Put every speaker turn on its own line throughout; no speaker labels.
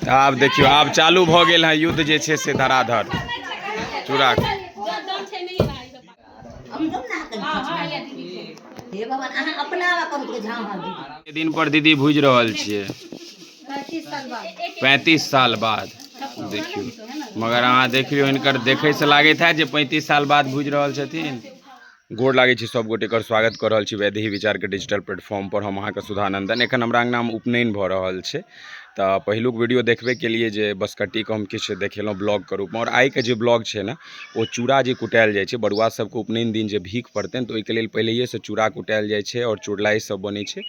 आब देखियौ, आब चालू भऽ गेल है युद्ध जे छै से धराधर चूड़ा। दिन पर दीदी भुजि रहल छियै 35 साल बाद। देखियौ, मगर अहाँ देख लियौ, हिनकर देखैसँ लागैत हैत जे 35 साल बाद भुजि रहल छथिन। गोर लागै छी सब गोटेकर, स्वागत कऽ रहल छी वैदेही विचारके डिजिटल प्लेटफॉर्म पर। हम अहाँके सुधानंदन। एखन हमरा अङ्गनामे उपनयन भऽ रहल छै, तऽ पहिलुक वीडियो देखबे केलिए जे बसकट्टीके हम किछु देखेलहुँ ब्लॉगके रूपमे। आओर आइके जे ब्लॉग छै ने, ओ चूड़ा जे कुटायल जाइ छै बरुआ सबके उपनयन दिन जे भीख पड़तनि, तऽ ओहिके लेल पहिलैएसँ चूड़ा कुटायल जाइ छै आओर चुड़लाइ सब बनै छै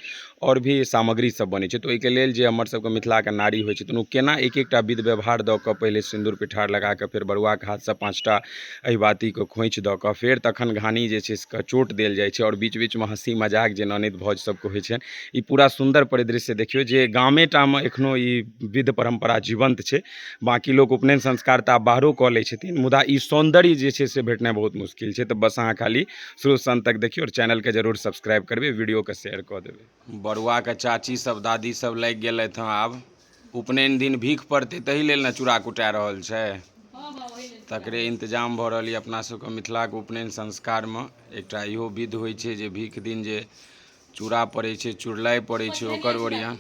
आओर भी सामग्री सब बनै छै। तऽ ओहिके लेल जे हमर सबके मिथिलाके नारी होइ छथिन, ओ केना एक एकटा विध व्यवहार दऽ कऽ पहिले सिन्दूर पिठार लगा कऽ, फेर बरुआके हाथसँ 5टा अहिबातीके खोँइछ दऽ कऽ, फेर तखन घानी जे छै से चोट देल जाइ छै। आओर बीच बीचमे हँसी मजाक जे ननैद भौज सबके होइ छनि, ई पूरा सुन्दर परिदृश्य देखियौ जे गामेटामे एखनो ई विध परम्परा जीवन्त छै। बाँकी लोक उपनयन संस्कार तऽ आब बाहरो कऽ लै छथिन, मुदा ई सौन्दर्य जे छै से भेटनाइ बहुत मुश्किल छै। तऽ बस अहाँ खाली शुरू अंत तक देखियौ आओर चैनलके जरूर सब्सक्राइब करबै, वीडियोके शेयर कऽ देबै। बरुआके चाची सब दादी सब लागि गेलथि हँ, आब उपनयन दिन भीख पड़तै ताहि लेल ने चूड़ा कुटा रहल छै, तकरे इंतजाम भऽ रहल यऽ। अपना सबके मिथिलाके उपनयन संस्कारमे एकटा इहो विध होइ छै जे भीख दिन जे चूड़ा पड़ै छै, चुड़लाइ पड़ै छै, ओकर ओरियान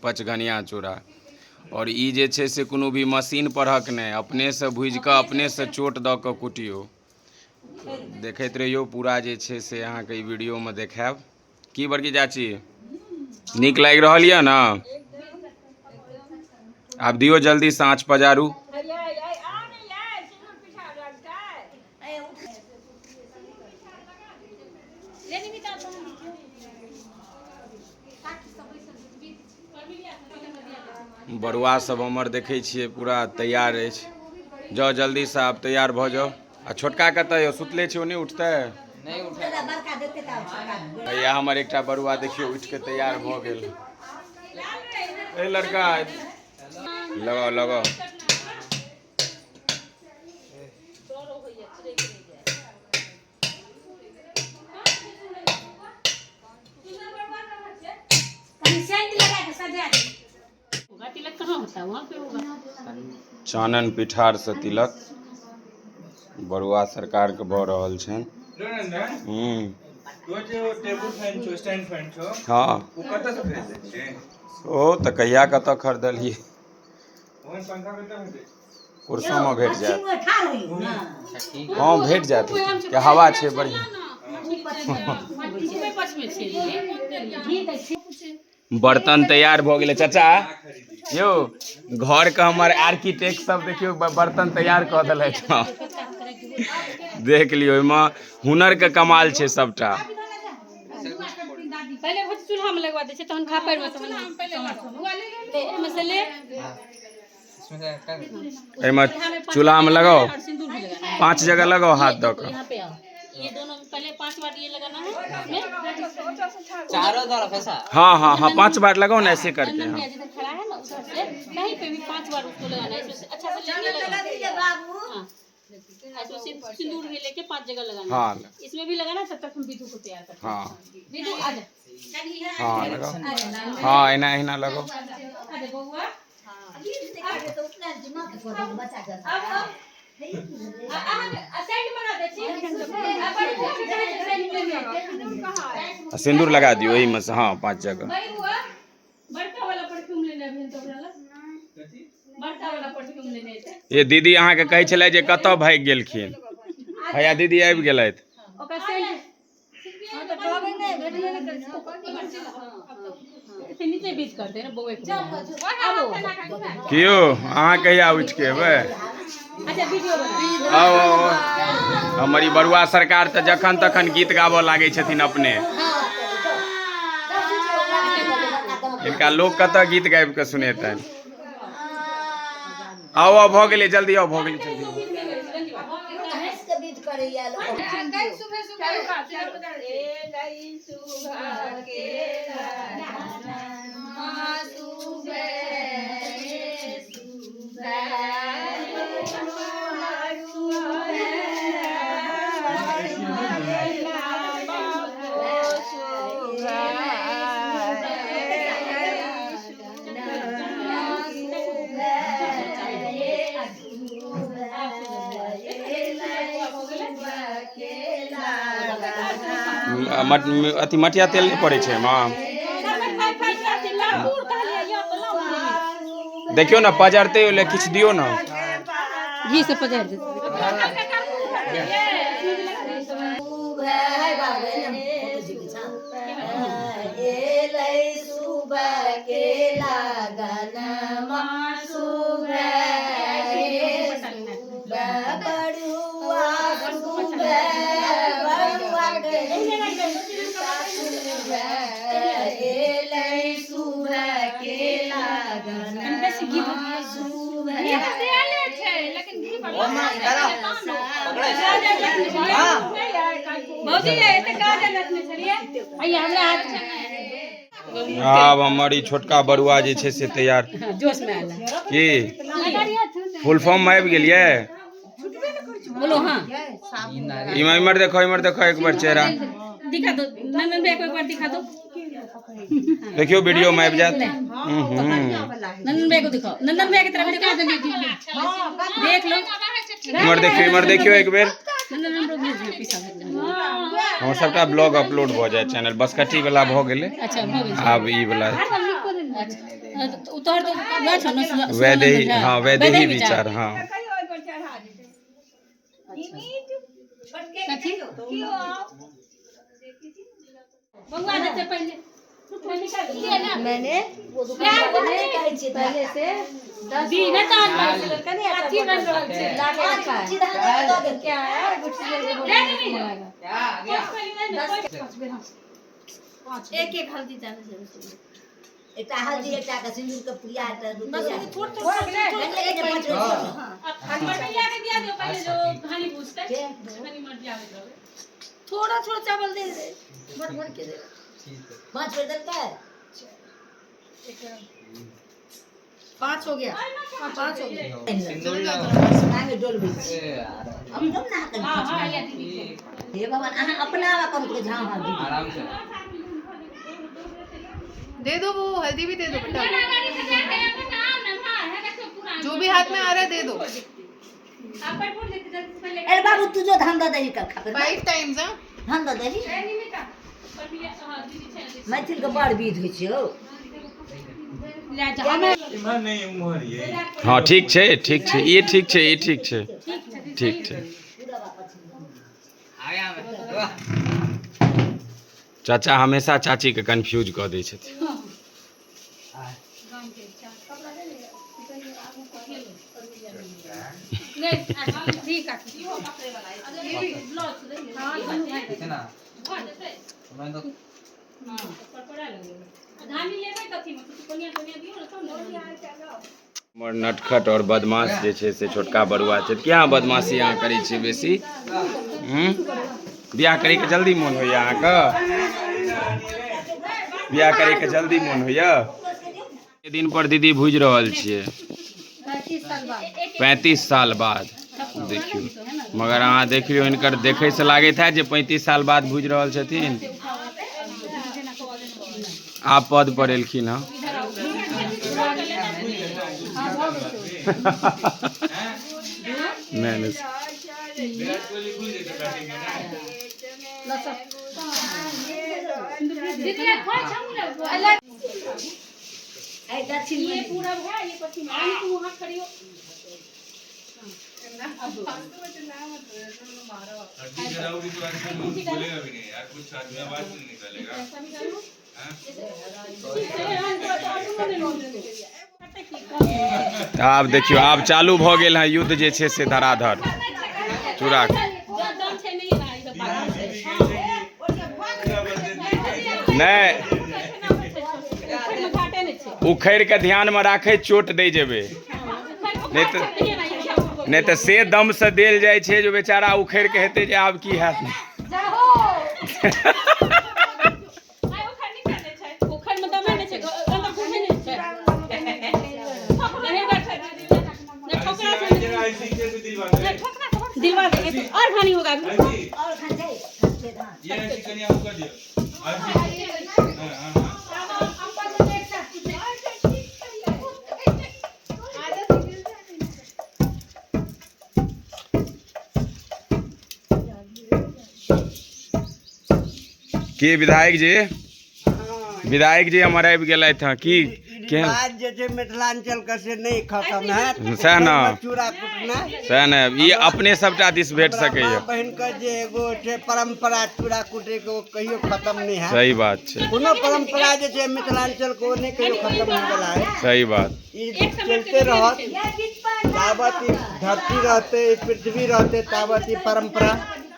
पचघनिया चूड़ा। आओर ई जे छै से कोनो भी मशीन परहक नहि, अपनेसँ भुजि कऽ अपनेसँ चोट दऽ कऽ कुटियौ। देखैत रहियौ पूरा जे छै से अहाँके ई वीडियोमे देखायब। की बड़की चाची, नीक लागि रहल यऽ ने? आब दियौ जल्दी साँच पजारू। बरुआ सब हमर देखै छियै पूरा तैयार अछि। जाउ जल्दीसँ आब तैयार भऽ जाउ। आ छोटका कतऽ यौ? सुतले छै, ओ नहि उठतै? भैया हमर एकटा बरुआ देखियौ उठि कऽ तैयार भऽ गेल। ए लड़का, लगाओ लगाओ। चानन पिठार से तिलक बरुआ सरकार के भऽ रहल छनि। हाँ, ओ तऽ कहिया कतऽ खरीदलियै, कुर्सोमे भेट जायत। हँ, भेट जायत, के हवा छै बढ़िआँ। बर्तन तैयार भऽ गेलै चाचा यौ। घरके हमर आर्किटेक्ट सब देखियौ बर्तन तैयार कऽ देलथि हँ। देख लियौ, ओहिमे हुनरके कमाल छै सबटा।
पहिले चूल्हा में लगवा दै छै, तहन खापरि में, तहन एहिमे से ले।
एहिमे चूल्हामे लगाओ, 5 जगह लगाओ हाथ दऽ कऽ।
यहाँ पे आओ, ये दोनों में पहले 5 बार ये लगाना है इसमें।
चारों तरफ ऐसा।
हाँ हाँ हाँ, 5 बार लगाओ ना ऐसे करके।
चंदन
हाँ
भैया जिधर खड़ा है ना, उधर से कहीं पे भी 5 बार उसको लगाना है। इसमें से अच्छा से लेके लगाना। हाँ, ऐसे सिंदूर भी लेके 5 जगह लगाना।
हाँ,
इसमें भी लगाना, तब तक हम विधु को तैयार करते हैं।
हाँ
विधु आ जा।
हाँ लगाओ, हाँ एना एना लगाओ।
आ जा बउआ।
आ सिंदूर लगा दियौ ओहिमे से। हाँ, 5 जगह।
बड़का वाला परफ्यूम लेने अभी तो हमरा लग। बड़का वाला परफ्यूम लेने एतै।
ये दीदी अहाँके कहै छलै जे कतऽ भागि गेलखिन। भैया दीदी आबि गेलथि।
ओकर सेंट से नीचे बीच करते ना बउए के।
की यौ, अहाँ कहिया उठि के एबै?
अच्छा, वीडियो बना।
आओ आओ, आओ। हमर ई बरुआ सरकार तऽ जखन तखन गीत गाबऽ लागै छथिन अपने। हिनका लोक कतऽ गीत गाबि कऽ सुनेतनि? आओ आओ, भऽ गेलै, जल्दी आओ, भऽ गेलै, जल्दी आओ। अथी मटिया तेल नहि पड़ै छै एहिमे। देखियौ ने पजरतै ओहि लए किछु दियौ ने।
घी से पजर देतै।
आब हमर ई छोटका बरुआ जे छै से तैयार
जोश में आयल
की फुल फॉर्म में आबि गेलियै।
बोलो हाँ।
इमहर देखो, इमहर देखो, एक बार चेहरा
दिखा दो नंदन भैया को, एक बार दिखा दो।
देखियो वीडियो में आबि जायत।
नंदन भैया को दिखाओ, नंदन भैया की तरफ देखो, देख लो।
इमहर देखियो, इमहर देखियो एक बेर।
नंदन हमरो भेज दियो पैसा भेज दियो।
हमर सबटा ब्लॉग अपलोड भऽ जायत चैनल बसकट्टी वाला भऽ गेलै।
अच्छा भऽ गेल।
आब ई वाला
अच्छा तोहर तो वएह छौ ने
वैदेही। हाँ वैदेही विचार। हाँ
कथी बउआ देते पहले।
मैंने पहले से 10
दी ना चार अथी बन रहल छै।
क्या है
एक एक हल्दी डाल दे।
एकटा हल्दी, एकटा के सिंदूर के पुड़िया, एकटा
बस थोड़ा थोड़ा मटिया के दिया दियो पहले, जो घानी भूसते घानी मटिया के दो।
थोड़ा थोड़ा चावल दे दे, भर भर के दे। 5 बेर देलकै। 5 हो गया, 5 हो गया। आगे डोलबै छी हम कम ना कर।
हां हां या दीदी।
हे भगवान, अहाँ अपना आवा करू के झाँ। हां दीदी
आराम से
दे दो, वो हल्दी भी दे दो बेटा, जो भी हाथ में आ रहा है दे दो।
अरे बाबू तू जो धान दऽ दही कर खा।
5 टाइम्स। हाँ
धान दऽ दही। मैथिल के बड़ विध होइ छै हौ।
हाँ ठीक छै, ठीक छै, ई ठीक छै, ई ठीक छै, ठीक छै। चाचा हमेशा चाची के कंफ्यूज कऽ दै छथिन। हमर नटखट और बदमाश जे छै से छोटका बरुआ छै। किया बदमाशी अहाँ करै छियै बेसी? बियाह करैके जल्दी मोन होइया अहाँके? बियाह करैके जल्दी मोन होइया? दिन पर दीदी भुजि रहल छियै 35 साल बाद। देखियौ मगर अहाँ देखियौ हिनकर देखैसँ लागैत हैत जे 35 साल बाद भुजि रहल छथिन। आब पद पर एलखिन हँ। नहीं नहीं
ये पूरब है, ये पश्चिम है। तू वहाँ खड़ी हो।
आब देखियौ आब चालू भऽ गेल है युद्ध जे छै से धराधर चूड़ा। नहीं उखड़ के ध्यान में राखे चोट दे जेबे, नहीं तो से दम से देल जाय छै जो बेचारा उखड़ के हेतै जे आब की हैत।
दिलवा दे और खानी होगा अभी।
और खान जाए
ये ऐसी कन्या को दियो। हां हां
के विधायक जी, विधायक जी हमर आबि गेलथि हँ। की केहन
रिवाज जे छै मिथिलांचल के से नहि खत्म हैत।
सएह ने।
चूड़ा कुटनाइ
सएह ने, ई अपने सबटा दिस भेट
हमरा
सकैए।
माँ बहिन के जे एगो छै परंपरा चूड़ा कुटे के, ओ कहियो खत्म नहि हैत।
सही बात छै।
कोनो परंपरा जे छै मिथिलांचल के, ओ नहि कहियो खत्म होय वाला है।
सही बात।
ई चलते रहत ताबत ई धरती रहते, ई पृथ्वी रहते, ताबत ई परंपरा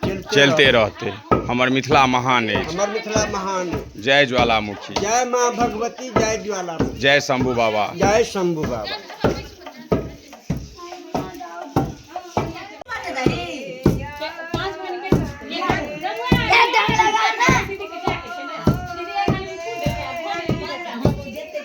चलते
चलते
रहत।
रहते। हमर मिथिला महान अछि।
हमर मिथिला महान अछि।
जय ज्वालामुखी।
जय माँ भगवती, जय ज्वालामुखी।
जय शंभू बाबा।
जय शंभू बाबा।
पाँच बन के सीधे के जाके छै ने, सीधे एक आदमी छू देबै आ भऽ जेतै।